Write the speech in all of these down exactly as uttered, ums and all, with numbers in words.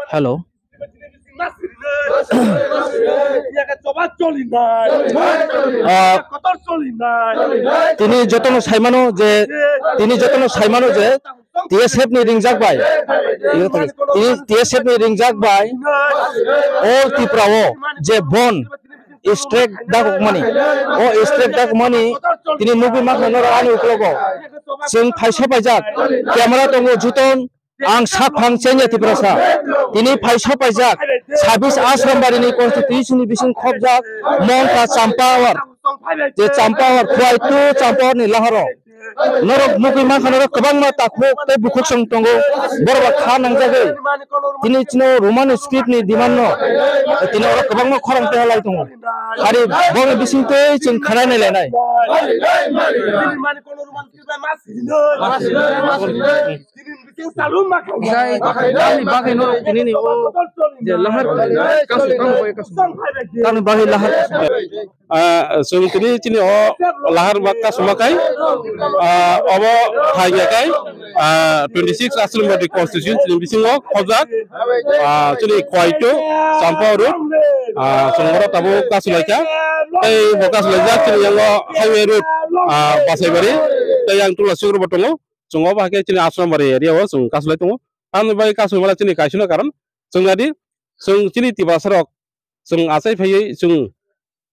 Hello. Ah, tini jotono saimano je, tini jotono saimano je T S F ni ringjak bai, tini T S F ni ringjak bai all Tripura o je bon strike dakmani, o strike dakmani tini nugwi mankha norok ani uklogo. Chwng phaisa paijak, camera tongo juton, ang sak phang chengya Tiprasa. Tini phaisa paijak, sabis Ashram Bari ni constituency ni bising khopjak, Mongkha Champawar, je Champawar, Khwaitu Champawar ni laharo. Norok nugwi mankha, norok kwbangma takhuk tei bukhuk song tongo, borok ba kha nangjagwi. Tini chino Roman script ni demand no, tini oro kwbangma khorang teha lai tongo. Hari bongni bising tei chwng khana nai lainai. Jai, tamni bagwi no tini ni o je lahar kasu, tamni bagwi kasu. Tamni bagwi lahar kasu. Ah, chwng tini chini o lahar bak kasuma kai, ah, obo phaikya kai, ah, twenty six Ashram Bari constituency ni bisingo khobjak, ah, chini Khwaitu, Champawar, ah, chwng oro tabuk kasulaikha. Tei bo kasulaijak chini yango highway road, ah, Basaibari, tei yang Tula Sugro bo tongo. Chwng obo hai khe chini Ashram Bari area o chwng kasulai tongo. Tamni bagwi kasumani chini kaisano karon chwng nadi, chwng chini Tiprasa rok chwng achai phaiwi chwng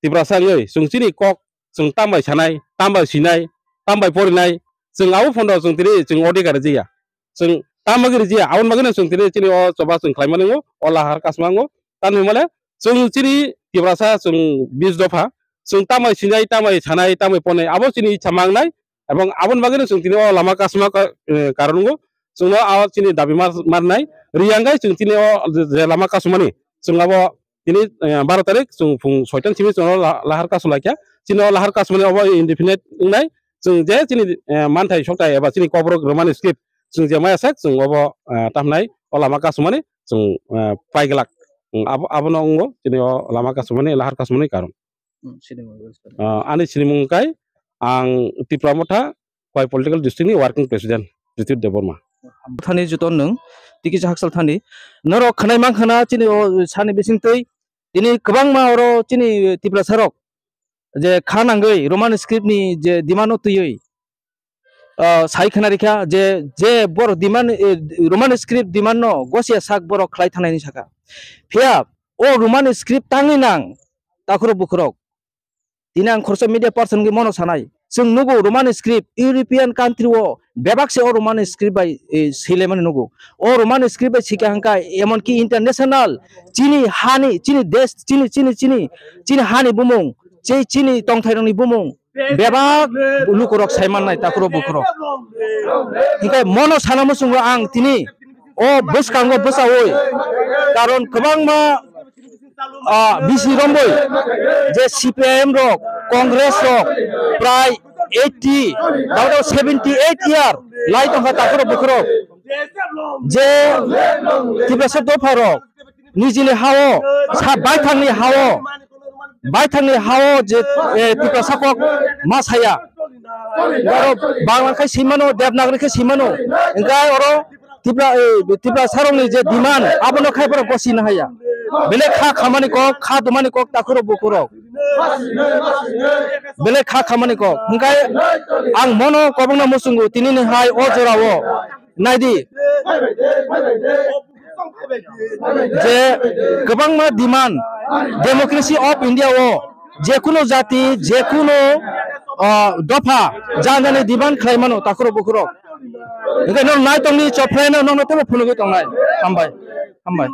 Tiprasa wngwi chwng chini kok chwng tambai sanai, tambai sinai, tambai porinai, chwng abo phano chwng tini chwng odhikar rijaya. Chwng tamo khe rijaya, aboni bagwino chwng tini chini o choba chwng khlaimani wngo, o lahar kasma wngo. Tamni hwnmale chwng chini Tiprasa chwng bis dopha, chwng tambai sinai, tambai sanai, tambai ponai, abo chini icha mangnai. Ebong aboni bagwino chwng tini o lama kasma ka-, eh, karon wngo. Chwngno o chini dabi mar-, marnai. Riyangkhai chwng tini o je, je lama kasumani. Chwng abo tini, eh, baro tarik chwng phung soitan simi chwngno la-, lahar kasulaikha. Chini o lahar kasumani obo indefinite wngnai. Chwng je chini, eh, manthai sokthai eba chini kokrok Roman script chwng je maya sak chwng obo, eh, tamhnai o lama kasumani chwng, eh, paiglak. Chwng abo, abono wngo chini o lama kasumani, lahar kasumani karon. Hmm, sinimung wngkha. Ah, ani sinimung wngkha, ang Tipra Motha, Khwai Political District ni Working President, Ritwik Debbarma. Thani juton nwng, tiki hakchal thani. Norok khwnai mankha na chini o sani bisingtwi, tini kwbangma oro chini Tiprasa rok je kha nangwi Roman script ni je demand no twiwi, ah, sai khna rikha je, je borok demand, eh, Roman script demand no gosiya sak borok khlai thangnai hinwi sakha. Phiya o Roman script tangwi nang takhurok bukhurok. Tini ang khoroksa media person wngwi mono sanai. Chwng nugo Roman script European country o bebak se o Roman script bai, eh, swilaimani nugo. O Roman script bai swikha hwnkha emon ki international chini hani, chini desh, chini, chini, chini, chini hani bumung, chini tongthai rokni bumung. Bebak lukurok sai mannai takhurok bukhurok. Hinkhe mono sana muchungo ang tini o bwskango bwchaui, karon kwbangma, ah, bisi romboi je C P I M rok, Congress rok prai eighty, daudau seventy eight year lai tongkha takhurok bukhurok. Je Tiprasa dopha rok nijini ha-o, sa baithangni ha-o, baithangni ha-o je, eh, Tiprasa kok ma saya. Oro Bangla khai simano, Devanagari khai simano. Hingkai oro Tipra, eh, Tiprasa rokni je demand, abono khai borok gosina haya. Belai kha khamani kok, kha dumani kok takhurok bukhurok. Belai kha khamani kok. Hingkai ang mono kobongna muchungo tinini hai o jorao. Naidi, je kwbangma demand, democracy of India o je kuno jati, je kuno, ah, dopha jani jani demand khlai mano takhurok bukhurok. Hingke nong nai tongni choprai no nongno tebo phunugwi tongnai. Hambai. Hambai.